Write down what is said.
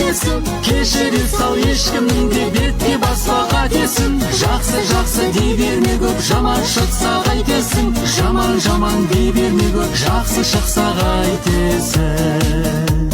қайтесің? Кешіре сал ешкімнің де бетке баспа қатесін. Жақсы, жақсы дей берме көп, жаман шықса қайтесің? Жаман, жаман дей берме көп, жақсы шықса қайтесің?